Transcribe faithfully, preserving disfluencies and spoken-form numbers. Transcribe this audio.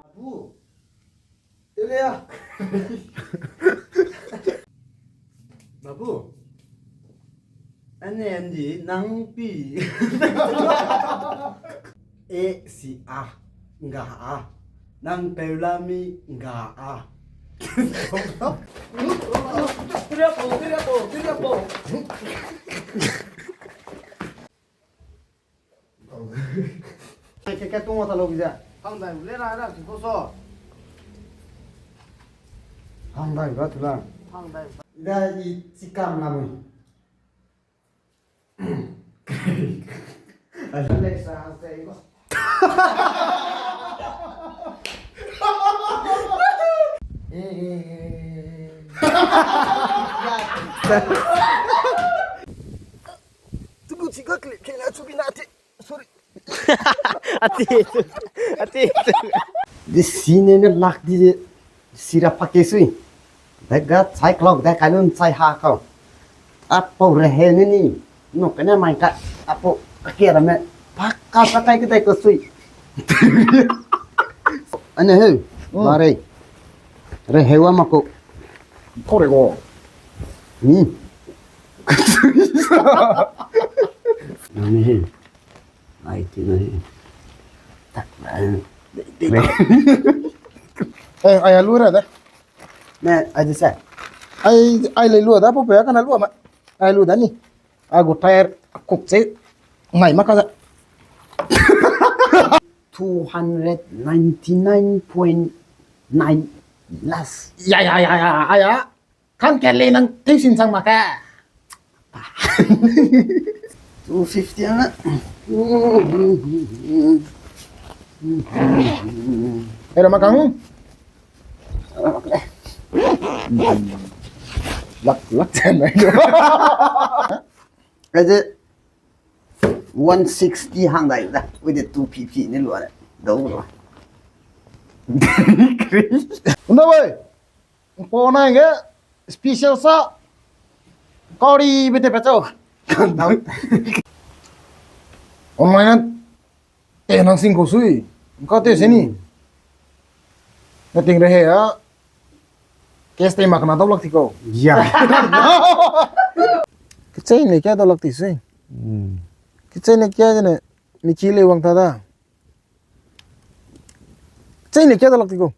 Babu. Tele ya. Babu. Ane andi nang pi. E si a. Nga a. Nang peulami nga a. Tele po, tele po, tele po. Ke, ke, ke, tung wata lo biza. Hang dai, le ra ra, ki ko so. Hang dai, ba tu la. Hang dai. Da i chikam na mui. Alexa, hang dai ko. Eh, eh, eh. Tugu chika clip kena chubina te. Sorry. Ati, ati. Di sine ne lak di sira pake sui. Daga chai clock da kalun chai ha kau. Apo rehe ne ni. No kene mai ka. Apo kake rame. Paka sa kai kedai ko sui. Ane he. Mm. Bare. Rehe wa mako. Kore ko. Ni. Nani he. Ai, ti na he. Tak, eh, de, de, de. Eh, ai, alu ra da. Ne, ai, de sa. Ai, ai, le lu da, po pe, ka na lu ma. Ai, lu da ni. A gu tyre, a kuk che. Ngai ma ka da. Two hundred ninety-nine point nine las. Ya, ya, ya, ya, ya, ya. Kang ke le nang tei sin sang ma ke. Two fifty na. Era ma kang. Lak, lak, Aze one sixty hang dai da. With the two fifty ne lu da. Dau lu. Unda wei. Pau na ge special sa. Kari bete pechau. Online na te nang sing ko sui. Ka te se ni. Na ting re he ya. Case te mak na dau lak ti ko. Ya. Kichai ne kia dau lak ti sui. Hmm. Kichai ne kia ne. Mi ki le wang ta da. Kichai ne kia dau lak ti ko.